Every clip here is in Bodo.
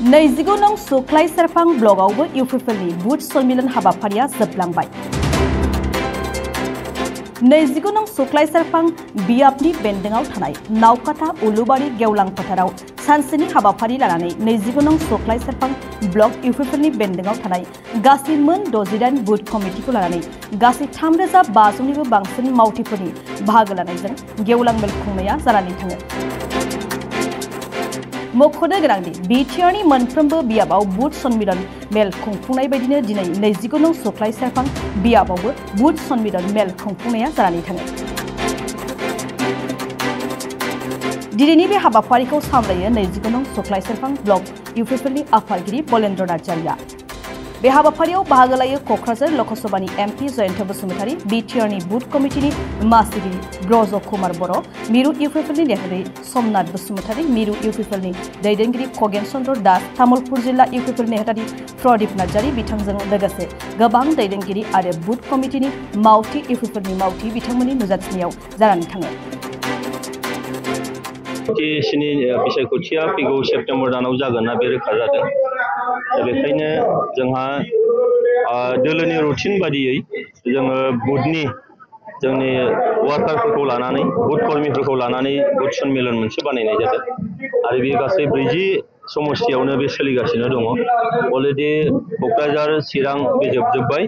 नैजिगु नं सुख्लाय सेरफां ब्लगावबो इउपिएफएलनि बुथ सन्मिलन हाबाफारिया जोबलांबाय। नैजिगु नं सुख्लाय सेरफां बियाबनि बेन्दोंआव थानाय नावकाटा उलुबारि गेवलां फोथाराव सानसेनि हाबाफारि लानानै नैजिगु नं सुख्लाय सेरफां ब्लक इउपिएफएलनि बेन्दोंआव थानाय गासै मोन 68 बुथ कमिटिखौ लानानै गासै 3500निबो बांसिन मावथिफोरनि बाहागो लानायजों गेवलां मेल खुंनाया जानानै थाङो। मख'नो गोनांदि बिटिआरनि मोनफ्रोमबो बियाबाव बुथ सन्मिलन मेल खुंफुंनाय बायदिनो दिनै नैजिगु नं सुख्लाय सेरफां बियाबावबो बुथ सन्मिलन मेल खुंफुंनाया जानानै थाङो। दिनैनि बे हाबाफारिखौ सामलायो नैजिगु नं सुख्लाय सेरफां ब्लक इउपिएफएलनि आफादगिरि बलेन्द्र नार्जारिया। बे हाबाफारियाव बाहागो लायो क'क्राझार लकसभानि एमपि जयन्त बसुमतारी, बिटिआरनि बुथ कमिटिनि मासिगिरि ब्रज कुमार बर', मिरु इउपिएफएलनि नेहाथारि समनाथ बसुमतारी, मिरु इउपिएफएलनि दैदेनगिरि खगेन चन्द्र दास, तामुलपुर जिल्ला इउपिएफएल नेहाथारि प्रदीप नार्जारी बिथांजों लोगोसे गोबां दैदेनगिरि आरो बुथ कमिटिनि मावथि इउपिएफएलनि मावथि बिथांमोननि नुजाथिनायाव जानानै थाङो। बिसायख'थिया फैगौ सेप्तेम्बर दानाव जागोन ना बे रोखा जादों। बेखायनो जोंहा दोलोनि रुटिन बादियै जोङो बुथनि जोंनि वार्कारफोरखौ लानानै बुथ कर्मिफोरखौ लानानै बुथ सन्मिलन मोनसे बानायनाय जादों आरो बे गासै 40 समस्तियावनो बे सोलिगासिनो दङ। अलरेडि क'क्राझार चिरां बे जोबजोब्बाय,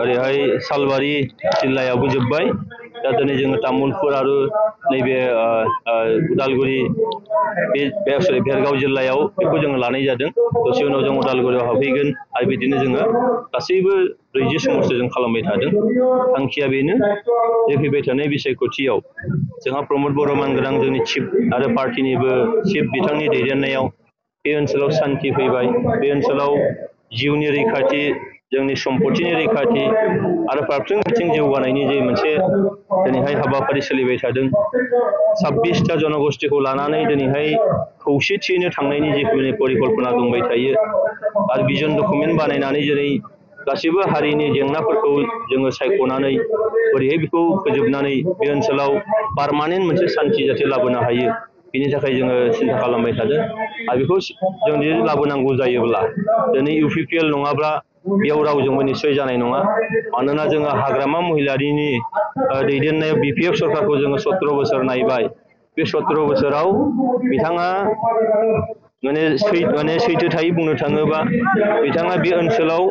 ओरैहाय सालबारि जिल्लायावबो जोब्बाय। दा दिनै जोङो तामुलपुर आरो नैबे उदालगुरि भेरगाव जिल्लायाव बेखौ जोङो लानाय जादों। दसे उनाव जों उदालगुरियाव हाबहैगोन आरो बिदिनो जोङो गासैबो 40 समस्ति जों खालामबाय थादों। थांखिया बेनो जे फैबाय थानाय बिसायख'थियाव जोंहा प्रमद बर' मानगोनां जोंनि चिफ आरो पार्टिनिबो चिफ बिथांनि दैदेननायाव बे ओनसोलाव सान्थि फैबाय। बे ओनसोलाव जिउनि रैखाथि, जोंनि सम्पतिनि रैखाथि आरो फारफ्रोम बिथिं जौगानायनि जे मोनसे दिनैहाय हाबाफारि सोलिबाय थादों। 26टा जनगोष्ठीखौ लानानै दिनैहाय खौसेथियैनो थांनायनि जिखुनु परिकल्पना दंबाय थायो आरो भिजन डकुमेन्ट बानायनानै जेरै गासिबो हारिनि जेंनाफोरखौ जोङो सायख'नानै बोरैहाय बेखौ फोजोबनानै बे ओनसोलाव पारमानेन्ट मोनसे सान्थि जाहाथे लाबोनो हायो, बिनि थाखाय जोङो सिन्था खालामबाय थादों। आरो बेखौ जों जुदि लाबोनांगौ जायोब्ला दिनै इउपिपिएल नङाब्ला बेयाव रावजोंबो निस्सय जानाय नङा। मानोना जोङो हाग्रामा महिलारिनि दैदेननायाव बिपिएफ सरकारखौ जोङो 17 बोसोर नायबाय। बे 17 बोसोराव बिथाङा सैथोथायै बुंनो थाङोबा बिथाङा बे ओनसोलाव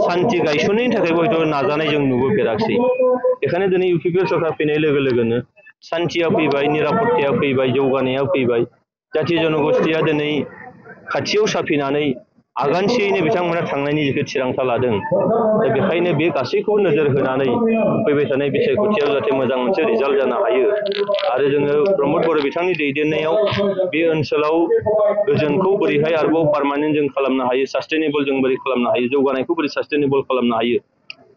सान्थि गायसननायनि थाखायबो हयथ' नाजानाय जों नुबोफेराखिसै। बेखायनो दिनै इउपिपिएल सरकार फैनाय लोगो लोगोनो सान्थिया फैबाय, निरापत्ताया फैबाय, जौगानाया फैबाय। जाथि जनगोष्ठीया दिनै खाथियाव साफैनानै आगानसेयैनो बिथांमोना थांनायनि जिखौ थिरांथा लादों। दा बेखायनो बे गासैखौबो नोजोर होनानै फैबाय थानाय बिसायख'थियाव जाहाथे मोजां मोनसे रिजाल्ट जानो हायो आरो जोङो प्रमद बर' बिथांनि दैदेननायाव बे ओनसोलाव गोजोनखौ बोरैहाय आरोबाव पारमानेन्ट जों खालामनो हायो, सास्टेनेबल जों बोरै खालामनो हायो, जौगानायखौ बोरै सास्टेनेबल खालामनो हायो,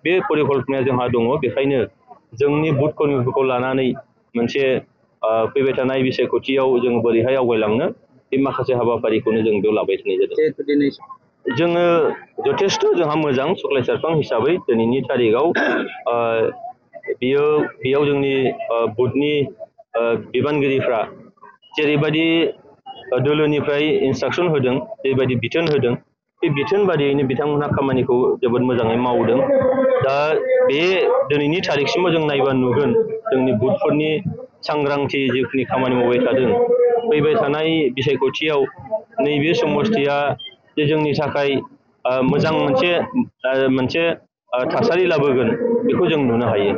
बे परिकल्पनाया जोंहा दङ। बेखायनो जोंनि बुथ कर्मिफोरखौ लानानै मोनसे फैबाय थानाय बिसायख'थियाव जों बोरैहाय आवगायलांनो बे माखासे हाबाफारिखौनो जों बेयाव लाबाय थानाय जादों। जोङो जथेस्थ' जोंहा मोजां सुख्लाय सेरफां हिसाबै दिनैनि तारिखआव बेयाव जोंनि बुथनि बिबानगिरिफ्रा जेरैबायदि दोलोनिफ्राय इन्सट्राक्सन होदों, जेरैबायदि बिथोन होदों, बे बिथोन बादियैनो बिथांमोनहा खामानिखौ जोबोद मोजाङै मावदों। दा बे दिनैनि तारिखसिमाव जों नायबा नुगोन जोंनि बुथफोरनि सांग्रांथि जिखिनि खामानि मावबाय थादों। फैबाय थानाय बिसायख'थियाव नैबे समस्तिया जे जोंनि थाखाय मोजां मोनसे थासारि लाबोगोन बेखौ जों नुनो हायो।